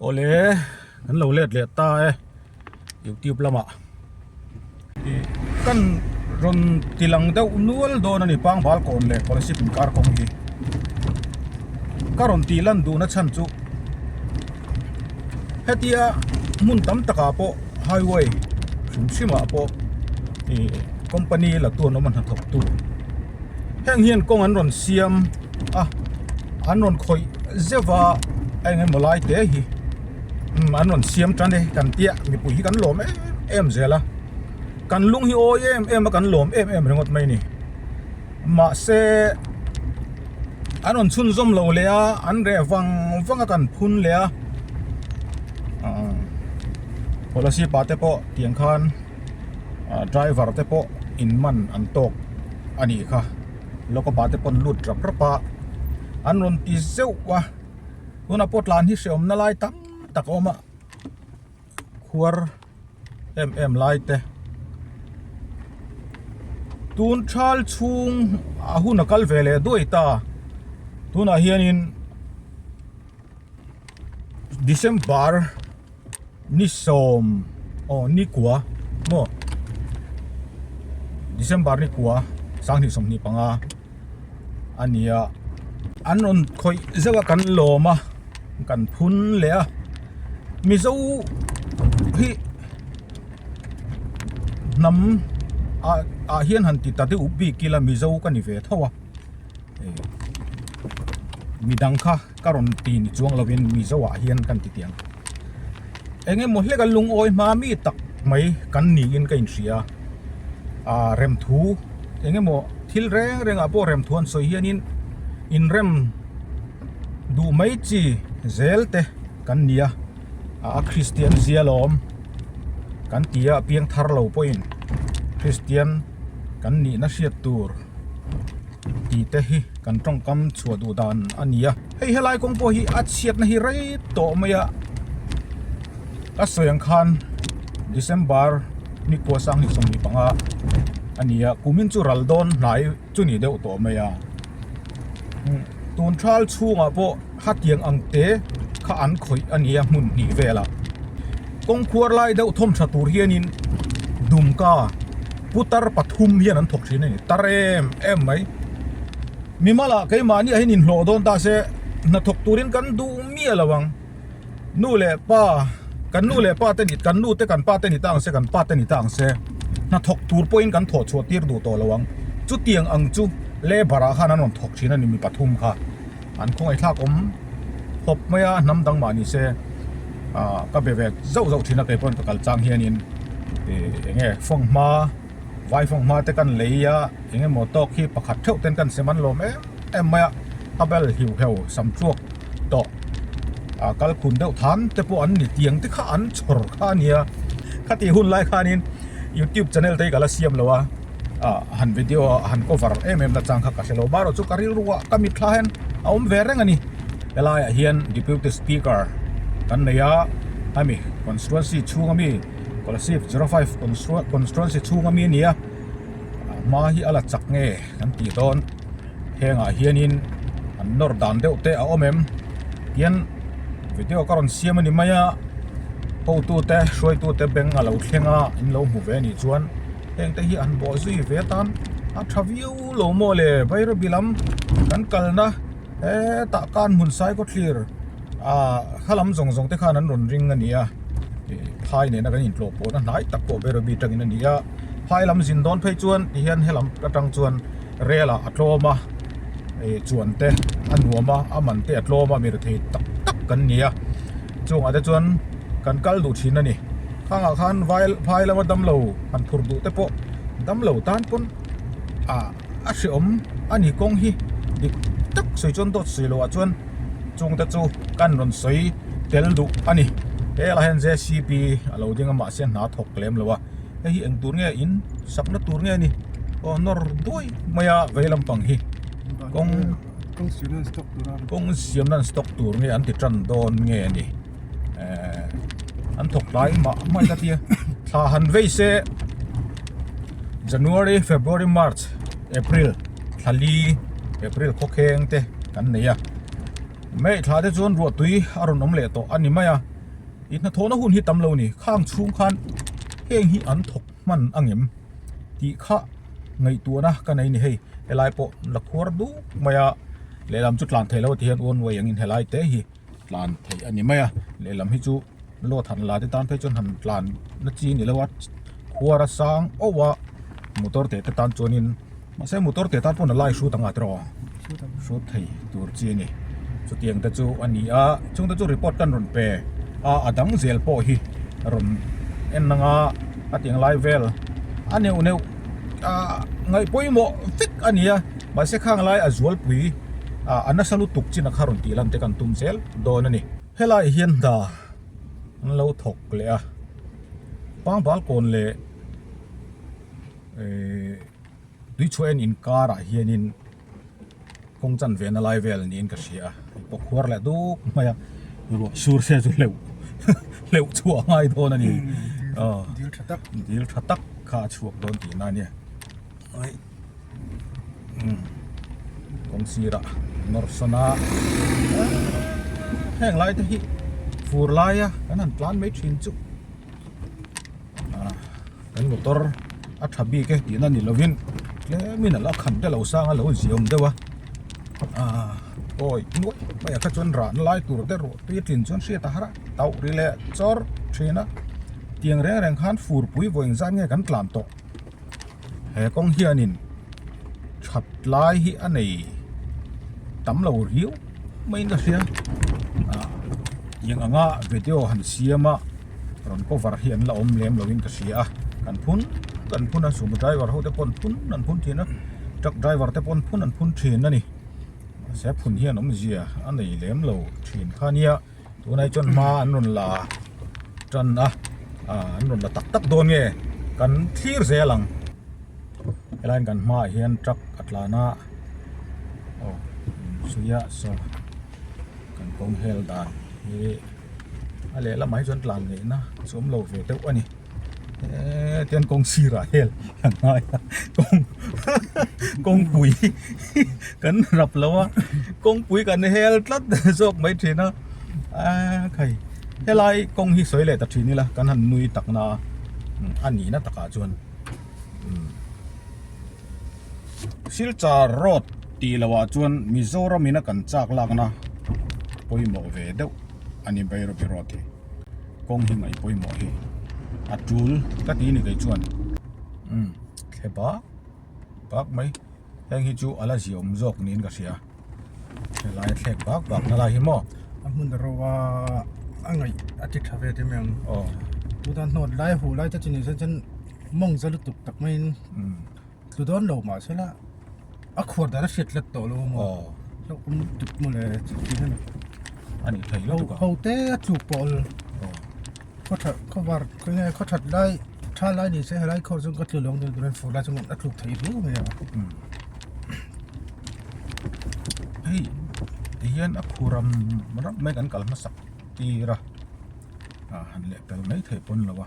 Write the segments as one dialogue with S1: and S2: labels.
S1: Awle kan lo let leh ta e youtube lamah ih kan rawn ti lang deuh nual dawn a ni pangbal kawn leh kolasib inkar kawng hi ka rawn tih lan duhna chhan chu hetia hmun tam takah pawh highway hrim hrim ah pawh ih company la tu an awm a hnathawk tu heng hian kawng an rawn siam a an rawn khawih zeuh a eng emaw lai te hi umm an rawn siam tan e kan tia mipui hi kan lawm em em zel a kan lung hi awi em em a kan lawm em em ringawt mai a ni mahse an rawn chhunzawm lo leh a an reh vang vang a kan phun leh a ahh policy pa te pawh tiang khan ah driver te pawh in man an tawk a nih kha. Lokopa te pawn lut rap rap a an rawn ti zeuh a tunah pawh tlan hi hreawmna lai tam tak a awm a khuar em em lai te tun thal chhung a hun a kal ve leh duai ta tunah hianin December. Ni sawm aw ni kua maw December ni kua 2025 a ni a an rawn khawih zeuh a kan lawm a kan phun leh a Mizo hi hnam ah ah hian han ti ta deuh bik ila Mizo ka ni ve tho a midang kha ka rawn ti ni chuang lovin Mizo ah hian kan ti tiang eng emaw hlek a lungawi hma mi tak mai kan niin ka inhria a remthu eng emaw thil reng reng ah pawh remthu an sawi hianin inrem duh mai chi zel te kan ni a a Kristian zia lawm kan ti a piangthar lo pawhin Kristian kan nihna hriat tur. Tih te hi kan tawngkam chhuah duh dan a ni a hei helai kawng pawh hi a chhiatna hi rei tawh mai a ka sawi ang khan December ni kua 2025 a ni a kumin chu ral dawn hnai chu ni deuh tawh mai a tun thal chhungah pawh hetiang ang te kha an khawih a ni a hmun hnih velah kawng khuar lai deuh thawm tha tur hianin dumka putar pathum hian an thawk thin a ni tar em em mai mimal ah keimahni ah hian inhlawh dawn ta se hnathawk turin kan duh miah lo ang nu leh pa kan nu leh pa te ni kan nu te kan pa te ni ta ang se kan pa te ni ta ang se hnathawk tur pawhin kan thawh chhuah tir duh tawh lo ang chutiang ang chu labour ah khan an rawn thawk thin a ni mi pathum kha. An khawngaihthlak awm khawp mai a, hnam dang mah ni se ah ka be ve zauh zauh thin a kei pawhin ka kal chang hianin ih eng nge fanghma vai fanghma te kan lei a eng emaw tawk hi pakhat theuh ten kan sem an lawm em em mai a a bel hiu heu sam chuak tawh ah kal khun deuh than te pawh an ni tiang te kha an chhawr kha a nia khatih hun lai khanin youtube channel te hi ka la siam lo a. ah han video a han cover em em na chang kha ka hre lo marawh chu ka rilru ah ka mitthla hian a awm ve reng a ni helai ah hian deputy speaker kan nei a hemi constituency chhung ami kolasib 05 constituency chhung ami a ni a a hma hi a la chak nge kan tih dawn hengah hianin an nawr dan deuh te a awm em tian video ka rawn siam a ni mai a hotute hruaitute beng a lo thleng a in lo hmu ve a nih chuan. Heng te hi an bawh zui ve atan a tha viau lo maw le Bairabi lam kan kalna hetah kan hmun sai khaw thlir ah kha lam zawng zawng te khan an rawn ring a ni a ih phai nena kan intlawh pawhna hnai tak pawh Bairabi atangin a ni a phai lam zin dawn phei chuan tihian helam atang chuan rel ah a tlawm a ih chuan te a nuam a a man te a tlawm a mi rethei tak tak kan ni a chungah te chuan kan kal duh thin a ni. Khangah khan vai phai lama damlo han phur duh te pawh damlo tan pawn ah a hreawm a ni kawng hi dik tak sawi chuan dawt sawi loh ah chuan chung te chu kan rawn sawi tel duh a ni helaiah hian jcb a lo ding a mahse hna thawk lem lo a hei hi eng tur nge in sakna tur nge ni aw nawr duai mai a vei lampang hi kawng kawng siamna an stock tur nge an ti tan dawn nge ni. Eh an thawk tlai mah mah ka tia thla han vei se January February March April thla li April khawkheng te kan nei a May thla te chuan ruah tui a rawn awm leh tawh a ni mai a. I hnathawhna hun hi tam lo ni, khang chhung khan heng hi an thawk hman angem tih kha ngaihtuahna ka nei ni hei helai pawh la khuar duk mai a lehlam chu tlan theih loh ti hian one way angin helai te hi tlan theih a ni mai a lehlam hi chu load han la te tan phei chuan han tlan na chi ni lo a khuar a sang auh a motor te te tan chuanin mahse motor te tan pawn a lai hrut ang a tiraw hrut thei tur chi a ni chutiang te chu a ni a chung te chu report kan rawn pe a a dang zel pawh hi rawn en anga a tiang lai vel a neuh neuh ah ngaih pawimawh vek a ni a mahse khang lai a zualpui ah a nasa lutuk chin a kha rawn tih lan te kan tum zel dawn a ni. Helai hian hna an lo thawk leh a pangbal kawn leh ehh tuichhuah en inkarah hianin kawng chan ve na lai vel niin ka hria a hei pawh khuar leh duk mai a ruah sur se chu hleuh hleuh chhuah a ngai dawn a ni aw
S2: dil tha tak
S1: dil tha tak kha a chhuak dawn tihna a nia ai umm kawng sirah nawr sawn a heng lai te hi fur laia kan han tlan mai thin chu. Kan motor a tha bik e tihna ni lovin tlemin a la khan te lo sang a lo ziawm deuh a aaa awi nuai mai ah kha chuan rahna lai tur te ruah tui a tlin chuan hriat a har a tauh ri leh chawr thin a tiang reng reng khan furpui vawi engzat nge kan tlan tawh he kawng hianin that lai hi a nei tam lo riau maiin ka hria ah eng anga video han siam a. rawn cover hi an la awm lem lovin ka hria a kan phun kan phun a sumo driver ho te pawn phun an phun thin a truck driver te pawn phun an phun thin a ni mahse phun hian awmzia a nei lem lo thin kha nia tunah hi chuan hma an rawn la tan a ah an rawn la tak tak dawn nge kan thlir zel ang helai kan hmaah hian truck a tlan a aw suia saw kan kawng hel dan hi. A lehlamah hi chuan tlan ngeihna chu awm lo ve deuh a ni eee tian kawng sirah hel a ngai a kawng kawngpui kan rap lo a kawngpui kan hel tlat zawk mai thin a aaa khai helai kawng hi sawi leh ta thin ila kan han nui tak na a a nihna takah chuan umm Silchar road tih loh ah chuan Mizoram in a kan chak lakna pawimawh ve deuh a ni Bairabi road hi kawng hi ngaih pawimawh hi a tul ka ti ni kei chuan umm thle bak bak mai heng hi chu a la ziaawm zawk niin ka hria helai a thlek bak bak na lai hi maw
S2: a hmun ro a a ngaih a ti tha ve te mai ang
S1: aw
S2: chutan hnawt lai huh lai te chu ni se chuan mawng za lutuk tak maiin tlu dawn lo mah se la a khuar dan a hriat tlat tawh lo maw hlauh awm lutuk maw le chuti hian
S1: a nih thei lutuk
S2: a ho te a tluk pawh khaw that khaw var khaw nge khaw that lai tha lai ni se helai khaw chu ka tlu lawng dawn turin fur lai chu a tluk thei hle mai a
S1: hei tihian a khuram ram mai kan kal hmasak tir a ah han leh pel mai theih pawn lo a.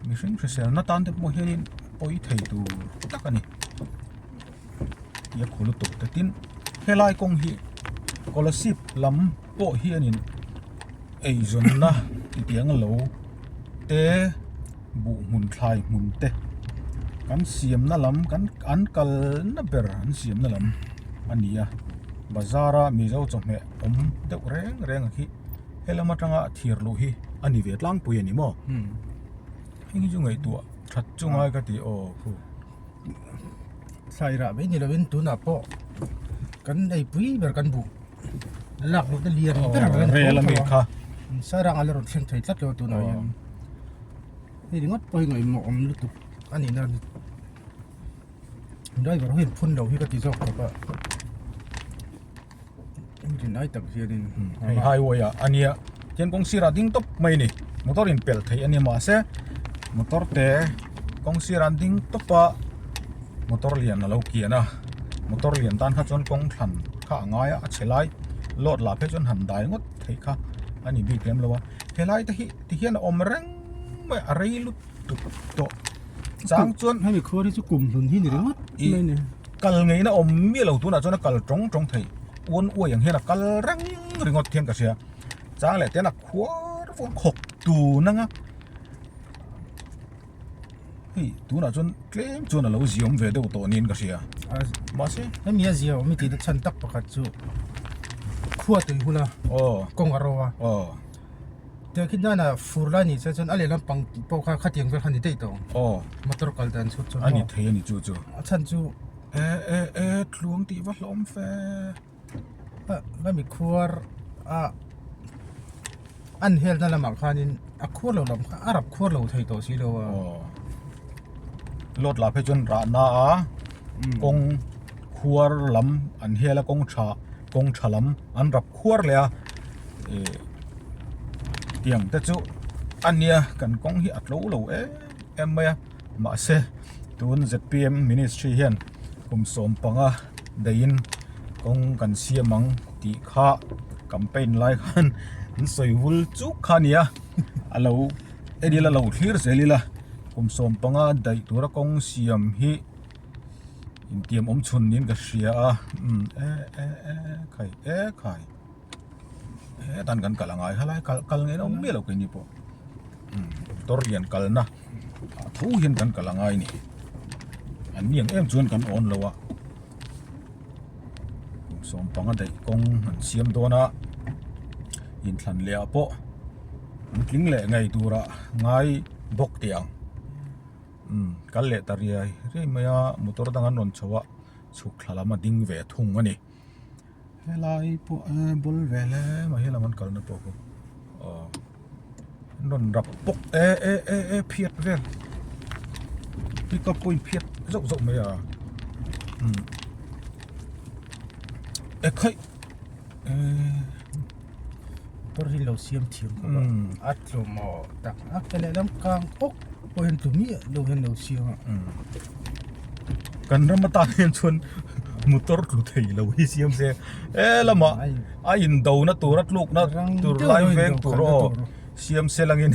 S1: Mihring hriselna tan te pawh hianin pawi thei tur tak a ni tia khu lutuk te tin helai kawng hi Kolasib lam pawh hianin eizawnna titiang lo te buh hmun thlai hmun te kan siamna lam kan an kalna ber an siamna lam a ni a bazar a mizo chawhmeh awm deuh reng reng ang hi. Helam atanga thir luh hi a ni ve tlangpui a ni maw? Heng hi chu ngaihtuah that chu ngai ka ti aw khu.
S2: Thlai rah mai ni lovin tunah pawh kan eipui ber kan buh lak luh te lian ber ang
S1: rel a mi kha.
S2: Sairang a la rawn thleng thei tlat lo tunah hian. Hei ringawt pawh hi ngaihmawh awm lutuk a nihna a ni. Driver ho hian phun lo hi ka ti zawk tawp a. Rinai tak hianin
S1: hei highway ah a nia tian kawng sirah ding tawp mai a ni motor in pelh theih a ni mahse motor te kawng sirah an ding tawp a motor lian a lo kian a motor lian tan kha chuan kawng thlan kha a ngai a a chhe lai load lah phei chuan han dai ngawt theih kha a ni bik lem lo a helai te hi ti hian a awm reng mai a rei lutuk tawh chang chuan
S2: hemi khuar hi chu kum hlun hi ni ringawt mai a ni.
S1: Kal ngeina awm miah lo tunah chuan a kal tawng tawng thei uan uai ang hian a kal reng ringawt hian ka hria chang leh ten a khuar vawk khawk tun anga hei tunah chuan tlem chuan a lo ziawm ve deuh tawh niin ka hria mahse
S2: hemi a ziawm i tihna chhan tak pakhat chu khua tui hula kawng a ro a Tiang khi nana fur lai ni chuan a lehlam pang pawh kha khatiang vel kha ni daih tawh
S1: aw
S2: motor kal dan chhut chu
S1: a ni thei a ni chu chu
S2: a chhan chu
S1: e e e tluang tih va hlawm fe
S2: a mi khuar a an hel na lamah khanin a khuar lo lam kha a rap khuar lo thei tawh si lo a
S1: aw lawt lah phei chuan rahna a kawng khuar lam an hel a kawng tha kawng tha lam an rap khuar leh a ih tiang te chu a nia kan kawng hi a tlo lo em em mai a mahse tun zpm ministry hian kum 15 deihin kawng kan siam ang tih kha campaign lai khan an sawi vul chuk kha a ni a a lo en ila lo thlir zel ila kum 15 daih tura kawng siam hi. Intiam awm chhun niin ka hria a umm e e e khai e khai hetan kan kal angai helai kal kal ngei lo miah lo keini pawh umm motor lian kalna ah tho hian kan kal angai a ni an ni ang em chuan kan awn lo a kum 15 daih kawng an siam dawn a inthlan leh ah pawh an tling leh ngei tura ngai bawk tih ang. Umm kal leh ta riai riai mai a motor dang an rawn chho a chhuk thla lam a ding ve thung a ni helai pawh e bul ve hle mai helam an kalna pawh khu aw an rawn rap bawk e e e e phiat vel pickup pawhin phiat zauh zauh mai a umm e khaih e.
S2: Motor hi lo siam thiam khawp a a tlawm aw tak a ke lehlam kang awk pawh hian tlu miah lo hian lo siam a
S1: kan ram atan hian chuan motor tlu thei lo hi siam se he lamah a indo na tur a tluk na tur lai veng tur aw siam se langin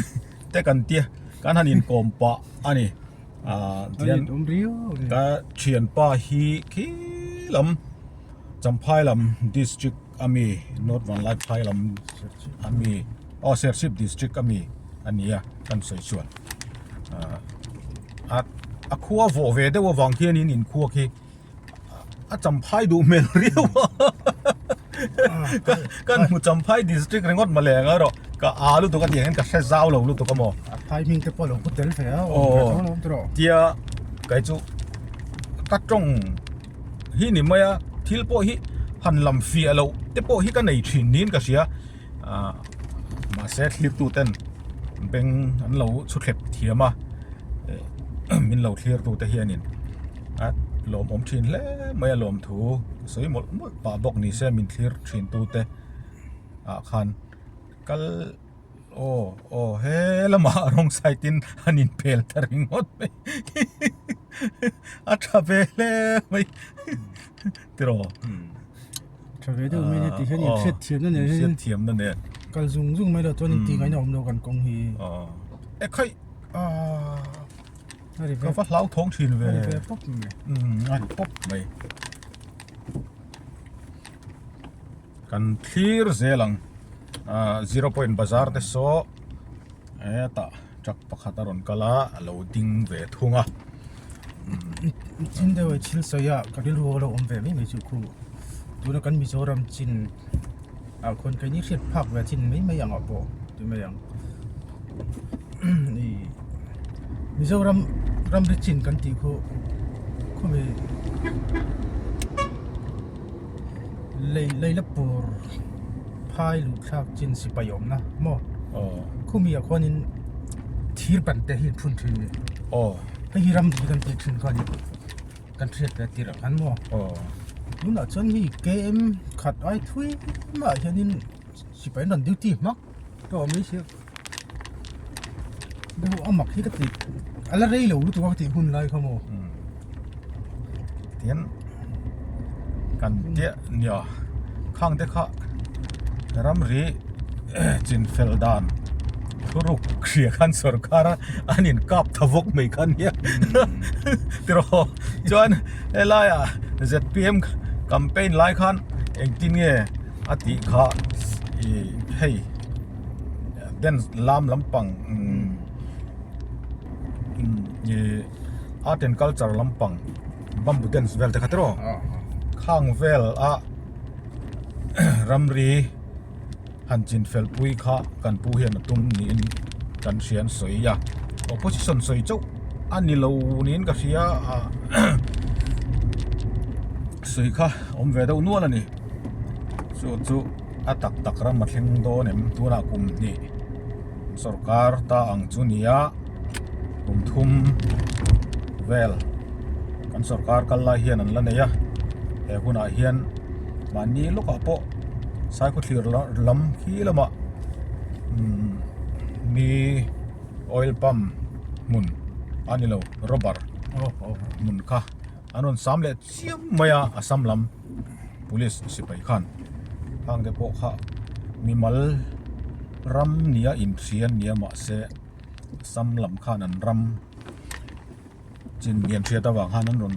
S1: te kan tia kan han inkawm pah a ni ah tian ka thianpa hi khi lam Champhai lam district. Ami North Vanlaiphai lam ami aw Serchhip district ami a ni a kan sawi chuan ah a khua vawh ve deuh avang khianin inkhua khi a champhai duh hmel riau a kan hmu champhai district ringawt mawle ang erawh ka a lutuk a tih ang hian ka hre zau lo lutuk a maw
S2: a phai hming te pawh a lo pu tel ve a aw
S1: tia kei chu ka tawng. hi ni mai a thil pawh hi han lam fiah loh te pawh hi ka nei thin niin ka hria ah mahse thlir tu ten beng an lo chhu thlep thiam a min lo thlir tu te hianin a lawmawm thin hle mai a lawm thu sawi mawlh mawlh pah bawk ni se min thlir thin tu te ah khan kal. Aw aw he lamah rawng side in an in pel ta ringawt mai a tha ve hle mai tiraw
S2: tha ve deuh mai ti hian in hriat thiam na nen
S1: hriat thiam na nen
S2: kal zung zung mai lo chuan in tih ngaihna awm lo kan kawng hi
S1: e khai a ka va hlau thawng thin ve
S2: a ri ve pawp mai
S1: a ri pawp mai Kan thlir zel ang ah zero point bazar te saw hetah truck pakhat a rawn kal a a lo ding ve thung a
S2: chin deuh a thil sawi a ka rilru a lo awm ve mai mai chu khu tuna kan Mizoram chin ah khawn keini hriat phak ve chin mai mai ang ah pawh ti mai ang ih Mizoram ramri chin kan tih khu khawmi. Lei Leilapur phai luh thlak chin sipai awmna maw khumi ah khuanin thir ban te hi an phun thin a ni hei hi ramri kan tih thin kha a ni kan hriat ve tirh ah khan maw tunah chuan hei km khat ai thui mah hianin sipai an rawn duty hmak tawh mai sia a mak hi ka ti a la rei lo lutuk a ka tih hun lai kha maw.
S1: Tihian kan chiah nia khang te kha ramri chin fel dan thuruk hria khan sorkar a an in kap tha vawk mai kha nia tiraw chuan helai ah zpm campaign lai khan engtin nge a tih kha ih hei. Dance lam lampang ih art and culture lampang bamboo dance vel te kha tiraw khang vel a ramri han chin fel pui kha kan pu hian a tum niin kan hria an sawi a opposition sawi chauh a ni lo niin ka hria a sawi kha awm ve deuh nual a ni chu chu. A tak tak ram a thleng dawn em? Tunah kum hnih sorkar ta ang chu nia kum thum vel kan sorkar kal lai hian an la nei a he hunah hian mahni lawkah pawh saikhawthlir lam khi lamah umm mi oil pump hmun a ni lo rubber hmun kha an rawn sam leh chiam mai a a sam lam. Police sipai khan hang te pawh kha mimal ram nia inhria nia mahse sam lam khan an ram chin lian hriat avang khan an rawn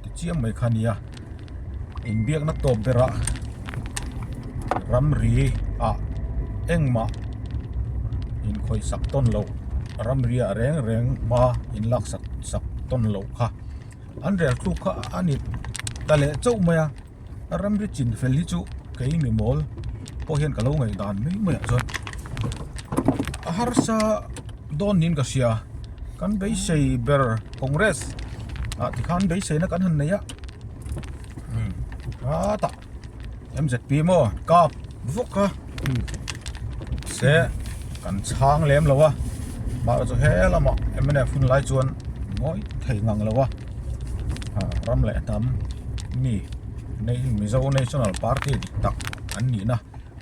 S1: ti chiam mai kha nia inbiakna tawp berah ramri ah engmah inkhawih sak tawn loh ramri ah reng reng hma inlak sak sak tawn loh kha. An rel thluk kha a ni ta leh chauh mai a, a ramri chin fel hi chu kei mi mawl pawh hian ka lo ngaih dan mai mai ah chuan a harsa dawn niin ka hria kan beisei ber congress ah tikhan beisei na kan han nei a hetah mzp maw kap vawk a se kan chhang lem lo a mahse chu he lamah mnf hun lai chuan ngawi thei ngang lo a ram leh hnam mi Mizo National Party dik tak an nihna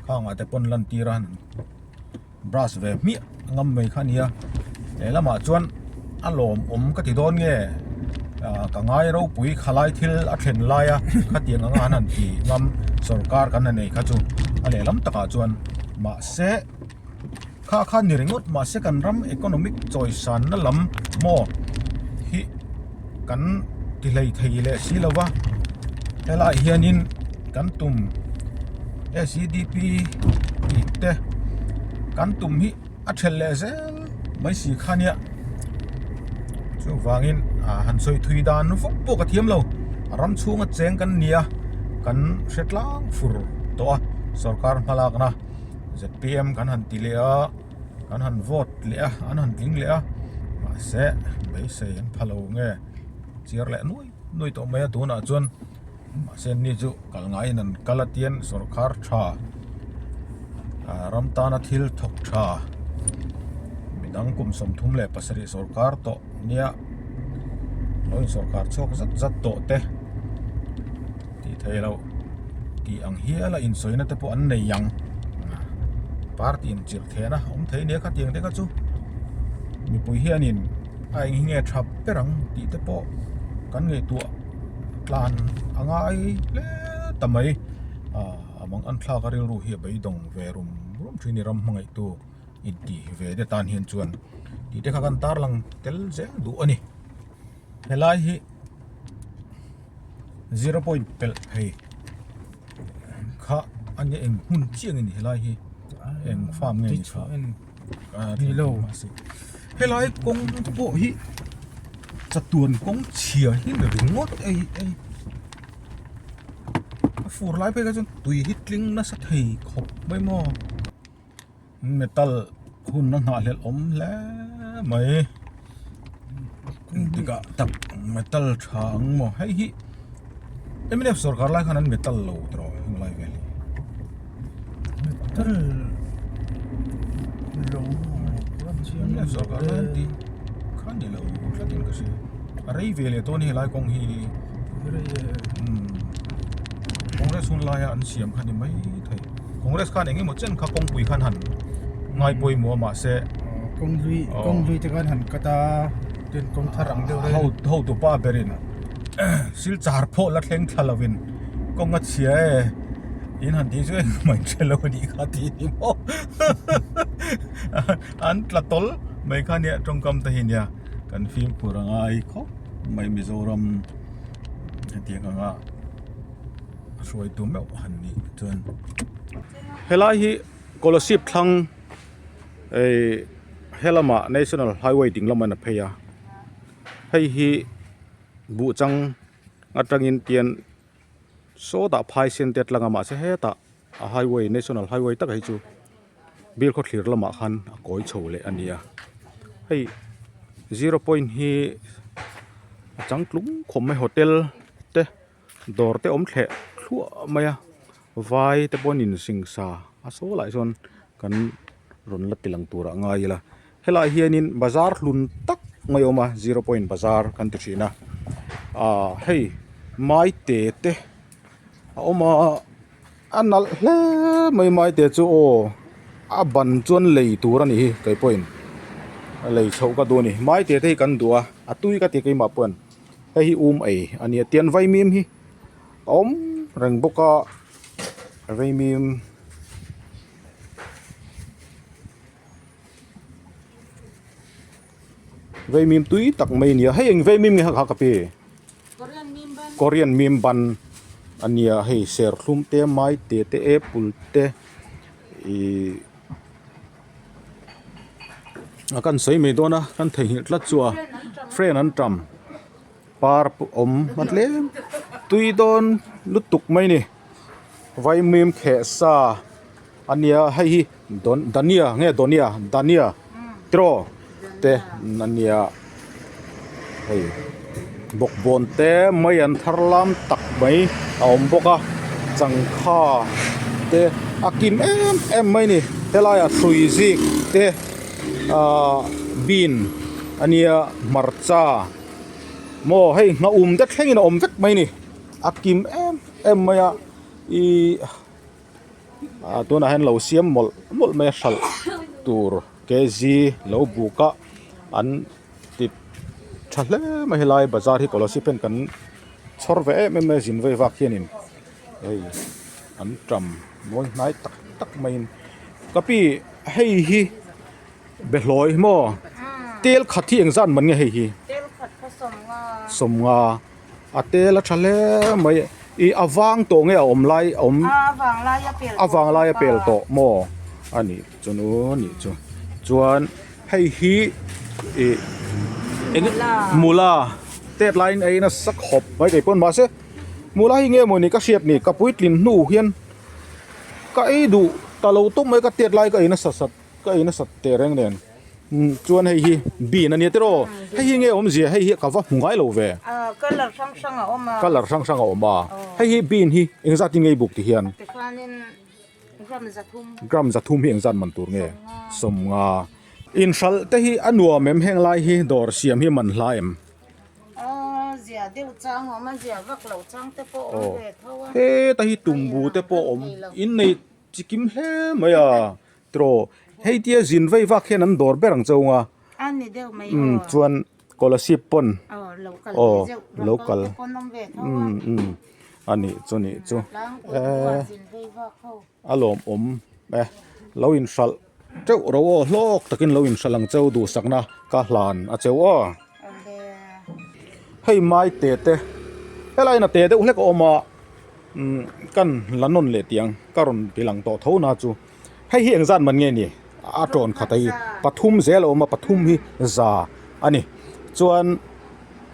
S1: khangah te pawn lan tir a. Brush ve hmiah ngam mai kha ania lehlamah chuan a lawmawm ka ti dawn nge ah ka ngai ropui khalai thil a thlen lai a khatiang anga an han ti ngam sorkar kan la nei kha chu a lehlam takah chuan mahse kha kha ni ringawt mahse kan ram economic chawisanna lam maw hi kan ti hlei thei leh si lo va helaiah hianin kan tum SEDP tih te kan tum hi a thelh leh zel mai si kha nia chuvangin ah han sawi thui dan vak pawh ka thiam lo ram chhunga cheng kan ni a kan hre tlang fur tawh a sorkar hmalakna Z_P_M kan han ti leh a kan han vote leh a an han tling leh a mahse beisei an pha lo nge chiar leh nuai nuai tawh mai a tunah chuan. Mahse ni chu kal ngaiin an kal a tian sawrkar tha ah ram tana thil thawk tha midang kum 37 sawrkar tawh nia lo in sawrkar chhuak zat zat tawh te tih theih loh tih ang hial a insawina te pawh an nei ang party in chirh thehna awm thei nia khatiang te kha chu mipui hianin a eng hi nge tha ber ang tih te pawh kan ngaihtuah. Tlan a ngai hle ta mai ah a mang an thlak a rilru hi a beidawng ve rum rum thin a ni ram hmangaihtu inti ve te tan hian chuan tih te kha kan tarlang tel zel duh a ni helai hi zero point pelh phei kha a nia eng hmun chiah nge ni helai hi eng farm nge ni kha. Ni lo helai kawng pawh hi chatuan kawng chhia hi ni ringawt ei ei a fur lai phei kha chuan tui hi tling nasa thei khawp mai maw metal hun a nghahhlelh awm hle mai tikah tak metal tha ang maw hei hi mnf sorkar lai khan an metal lo tawh heng lai vel hi
S2: metal lo
S1: mnf sorkar lai an tih kha ni lo tlat in ka hria a rei ve leh dawn helai kawng hi umm congress hun laia an siam kha ni mai thei congress khan eng emaw chen kha kawngpui khan han ngai pawimawh a mahse
S2: kawng hlui kawng hlui te khan han cut a tin kawng thar ang deuh
S1: reng hotu pa berin Silchar pawh la thleng thla lovin kawng a chhia e in han tih chu engmah in hre lo a nih kha tih ni maw an tla tawl mai kha nia tawngkam te hi nia kan fimkhur a ngai khawp mai Mizoram hetiang anga a hruaitu meuh han nih chuan helai hi Kolasib thlang. Hei helamah national highway ding lamah in a phei a hei hi buhchang atangin tian sawtah phai sen te a tlang a mahse hetah a highway national highway tak hi chu bial khawthlir lamah khan a kawi chho leh a ni a hei zero point hi a changtlung khawp mai hotel te. Dawr te awm thleh thluah mai a vai te pawh an in singsa a saw lai sawn kan rawn la ti lang turah ngai ila helai hianin bazar hlun tak mai a awm a zero point bazar kan ti thin a ah hei maite te a awm a a nalh hle mai maite chu aw a ban chuan lei tur a ni hi kei pawhin lei chhoh ka duh a ni maite te hi kan duh a a tui ka ti keimah pawhin. Hei hi um ei a nia tian vaimim hi a awm reng bawk a vaimim vaimim tui tak mai a nia hei eng vaimim nge kha ka pi korean mim ban a nia hei serthlum te maite te apple te ihh. A kan sawi mai dawn a kan theihnghilh tlat chu a friend an tam par pawh awm a tlem tui dawn lutuk mai a ni vaimim kheh sa a nia hei hi dawn dania nge dawnia dania tiraw te a nia hei bawkbawn te mai an thar lam tak mai a awm bawk a changkha te a kim em em mai a ni helai ah hrui zik te ahh bean a nia hmarcha maw hei nghaum te thlengin a awm vek mai a ni a kim em em mai a ihh ah tunah hian lo siam mawlh mawlh mai a hralh tur kg lo buk a an ti tha hle mai helai bazar hi kolasib hian kan chhawr ve em em mai a zin vei vak hianin hei an tam mawi hnai tak tak maiin ka pi hei hi behlawi maw tel khat hi engzat man nge hei hi sawmnga a tel a tha hle mai ih a vang tawh nge a awm lai a awm a vang lai a pel tawh maw a nih chu nu a nih chu chuan hei hi ih eng mula tet laiin a nasa khawp mai thei pawn mahse mula hi nge mawni ka hriat ni ka puitlin hnu hian ka ei duh ta lo tawp mai ka tet lai ka ei nasa sat ka ei nasat teh reng nen. Chuan hei hi bean a nia tiraw hei hi nge awmzia hei hi ka va hmu ngai lo ve
S3: colour hrang hrang a awm a
S1: colour hrang hrang a awm a hei hi bean hi engzat in nge i buk ti hian
S3: tikhanin gram zathum
S1: gram zathum hi engzat man tur nge sawmnga inhralh te hi a nuam em heng lai hi dawr siam hi man hla em
S3: zia deuh chang a awm a zia vak loh chang te pawh a awm ve tho a
S1: heta hi tumbu te pawh a awm innei chikim hle mai a. Tiraw, hei tia zin vei vak hian an dawr ber ang cheu nga.
S3: A ni deuh mai aw.
S1: Chuan Kolasib pawn.
S3: Aw lo kal ve zeuh.
S1: Lo kal.
S3: Te pawn awm ve tho a.
S1: A nih chu nih chu.
S3: Tlangpui khua zin vei vak ho.
S1: A lawmawm e. Lo inhralh teuh ro aw hlawk takin lo inhralh ang cheu duhsakna ka hlan a cheu aw. Hei mai te te helai in a te deuh hlek a awm a kan la nawn leh tiang ka rawn ti lang tawh tho na chu. Hei hi engzat man nge ni? A tawn khat a hi pathum zel a awm a pathum hi za a ni chuan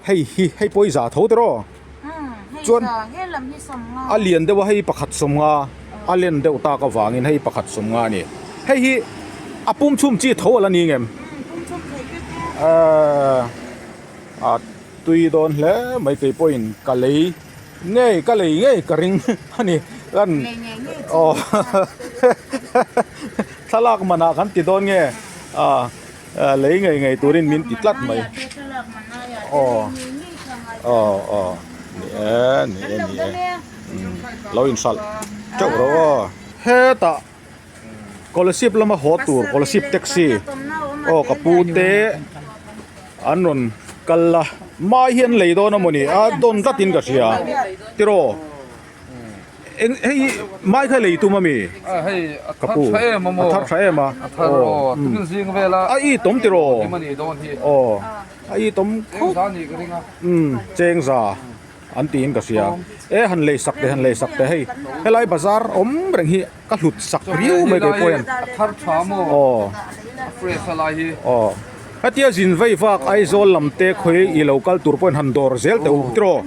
S1: hei hi hei pawh hi za tho tiraw chuan a lian deuh a hei pakhat sawmnga a len deuh tak avangin hei pakhat sawmnga a ni hei hi a pum chhum chi tho a la ni ngem ehh a tui dawn hle mai kei pawhin ka lei. Ngei ka lei ngei ka ring a ni kan aw thlalak manah kan ti dawn nge ah lei ngei ngei turin min ti tlat mai aw aw aw ni e ni e ni e lo inhralh teuh rawh aw hetah Kolasib lama haw tur Kolasib taxi aw ka pu te an rawn kal a mai hi an lei dawn a mawni a dawn tlat in ka hria tiraw eng hei hi mai kha lei tum ami ka pu a thar tha em a aw a i tawm tiraw aw a i tawm khawp umm chengza. An tiin ka hria. E han lei sak teh han lei sak teh hei helai bazar awm reng hi ka hlut sak riau mai kei pawh hian.
S4: A thar tha maw?
S1: Aw.
S4: A fresh a lai hi.
S1: Aw. Hetia zin vei vak Aizawl lam te khawi i lo kal tur pawhin han dawr zel teh u tiraw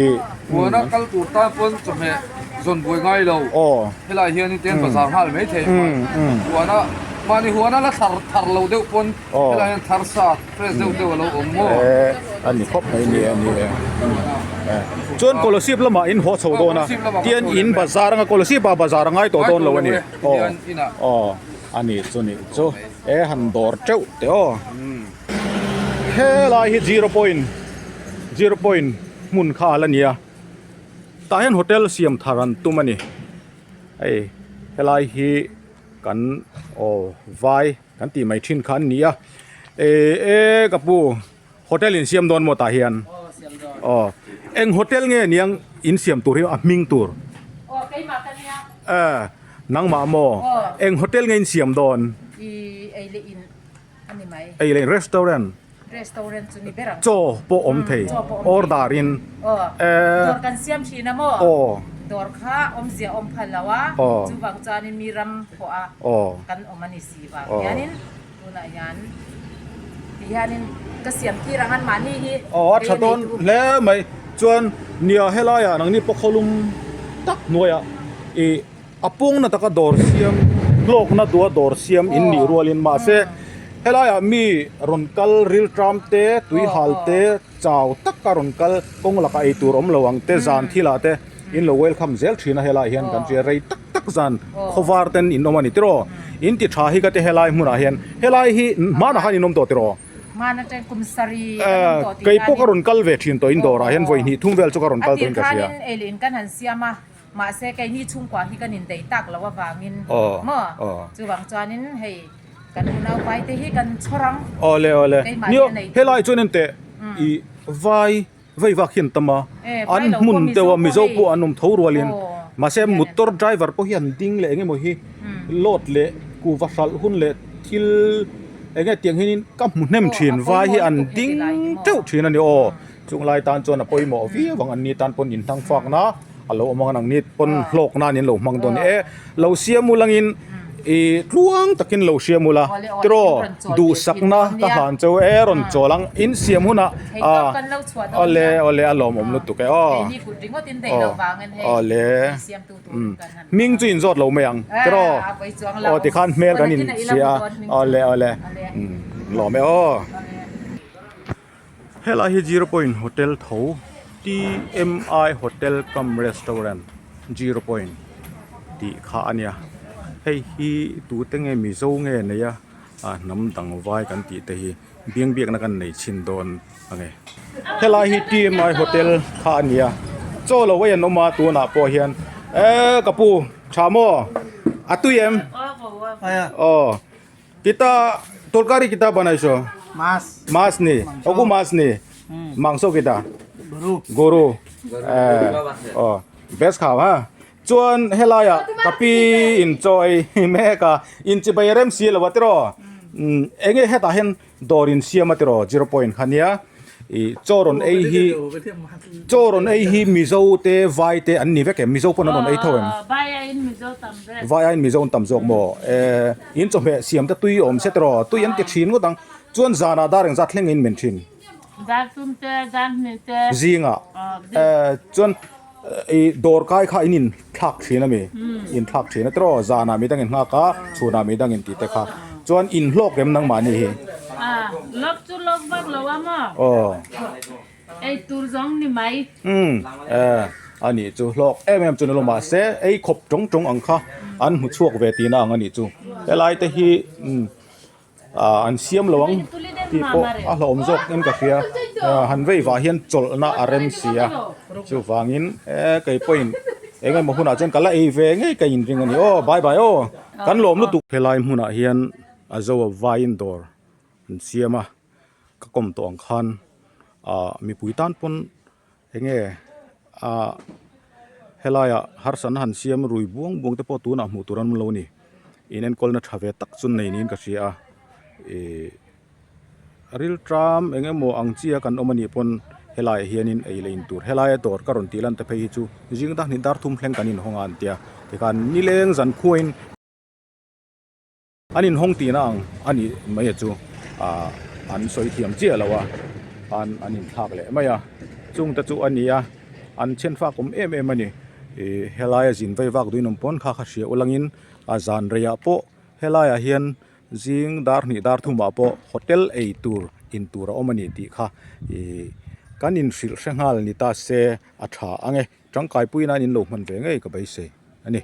S1: i.
S4: Huana kal tur tan pawn chawhmeh zawn buai ngai lo.
S1: Aw.
S4: Helai hian in ten bazar nghal mai thei huana mahni huana la thar thar lo deuh pawn helai hian thar sa fresh deuh deuh a lo awm maw.
S1: E a ni khawp mai ni a ni e. Chuan Kolasib lamah in haw chho dawn a tian in bazar anga Kolasib ah bazar a ngai tawh dawn lo a ni. Aw aw a ni chu ni chu e han dawr teuh teh aw. Helai hi zero point zero point hmun kha a la ni a. Tah hian hotel siam thar an tum a ni hei helai hi kan aw vai kan tih mai thin kha an ni a eh e ka pu hotel in siam dawn maw tah hian aw eng hotel nge niang in siam tur hi a hming tur eh nangmah maw eng hotel nge in siam dawn ei leh in restaurant.
S3: Restaurant chu ni ber ang.
S1: Chaw pawh awm thei.
S3: Chaw pawh awm thei.
S1: Order in.
S3: Aw.
S1: Eh.
S3: Dawr kan siam thin a maw?
S1: Aw.
S3: Dawr kha awmzia awm phal lo a.
S1: Aw.
S3: Chuvang chuanin mi ram pawh a.
S1: Aw.
S3: Kan awm a ni si vang
S1: Aw.
S3: hianin tunah hian ti hianin ka siam tir ang an mahni hi.
S1: Aw a tha dawn hle mai. Chuan nia helaiah nangni pawh khawlum tak hnuaiah ih A pawngna taka dawr siam hlawkna duha dawr siam in nih rualin mahse helaiah mi rawn kal rilṭam te tui hal te chau taka rawn kal kawng lakah ei tur awm lo ang te zan thilah te in lo welcome zel thin a helaiah hian kan hria rei tak tak zan khawvar ten in awm a ni tiraw in ti tha hi ka ti helai hmunah hian helai hi hmanah khan in awm tawh tiraw. Kei pawh ka rawn kal ve thin tawh in dawrah hian vawi hnih thum vel chu ka rawn kal tawhin ka hria.
S3: Mahse keini chhungkua hi kan indaih tak loh avangin maw chuvang chuanin hei kan unau vai te hi kan chhawr ang.
S1: Awle awle
S3: Keimah
S1: nio
S3: hi a nei tu.
S1: Helai chuan enteh i vai vei vak hian tam a
S3: Vai
S1: an
S3: lo
S1: hmun
S3: pawh
S1: deuh a
S3: Mizo
S1: Mizo
S3: pawh hei
S1: pawh an awm tho rualin mahse
S3: hian
S1: motor driver pawh hi an ding leh engemaw hi load leh kuhva hralh hun leh thil enge tiang hianin ka hmu hnem thin vai hi an ding teuh thin a ni aw. Chung lai tan chuan a pawimawh viau ang, anni tan pawn inhnang fakna a lo awm ang a, nangni pawn hlawk nan in lo hmang dawn e, lo siam ul angin ih tluang takin lo siam ul a, tiraw duhsakna ka hlan cheu e rawn chawl ang, in siam hunah ah awle awle a lawmawm lutuk e aw awle hming chu inzawt lo mai ang tiraw aw tikhan hmel kan inhria awle awle lawm e aw. Helai hi Zero Point Hotel tho T_M_I Hotel cum Restaurant Zero Point tih kha a nia hei hi tute nge Mizo nge nei a ah hnam dang vai kan tih te hi biang biakna kan nei chhin dawn a nge helai hi T_M_I Hotel kha a nia chaw lo ei an awm a tunah pawh hian eee ka pu tha maw a tui em aw. Kita torkari kita banaiso
S2: Mas.
S1: Mas ni oku mas ni mangso kita
S2: Guru.
S1: Guru eh oh best khao ha chuan helaiah ka pi in chaw ei mek a in chibai rem si lo a tiraw enge hetah hian dawr in siam a tiraw zero point kha nia ih chaw rawn ei hi chaw rawn ei hi mizo te vai te an ni vek em mizo pawn an rawn ei tho em vai aiin mizo an tam zawk maw eh in chawhmeh siam te tui awm se tiraw tui an ti thin ngawt ang chuan zanah dar engzat thleng in men thin zingah eh chuan ih dawr kai kha in inthlak thin a mi inthlak thin a tiraw zanah midang in nghak a chhunah midang in tih te kha chuan inhlawk em nangmahni hi aw umm eh a nih chu hlawk em em chu ni lo mahse ei khawp tawng tawng ang kha an hmu chhuak ve tihna ang a nih chu helai te hi umm. ah an siam lo ang tih pawh a hlauhawm zawk in ka hria ah han vei vah hian chawlhna a rem si a chuvangin eh kei pawhin eng emaw hunah chuan ka la ei ve ngei ka inring a ni aw bye bye aw kan lawm lutuk. Helai hmunah hian a zo a vaiin dawr an siam a ka kawm tawh ang khan ah mipui tan pawn enge ah helaiah harsatna han siam rui buang buang te pawh tunah hmuh tur an awm lo a ni in enkawlna tha ve tak chu nei niin ka hria a ihh riltam eng emaw ang chi a kan awm anih pawn helaiah hianin ei leh in tur helaia dawr ka rawn tih lan te phei hi chu zing dar hnih dar thum thleng kan inhawng a an tia tikhan nileng zan khuain. An inhawng tihna ang a nih mai a chu ah an sawi thiam chiah lo a an an inthlak leh mai a chungte chu a ni a an chhenfak awm em em a ni ih helaia zin vei vak duin awm pawn kha kha hria ulangin a zan reiah pawh helaiah hian zing dar hnih dar thumah pawh hotel ei tur in tur a awm a ni tih kha ih kan inhrilh hre nghal ni ta se a tha ang e tangkai puiin an inlo hman ve ngei ka beisei a ni.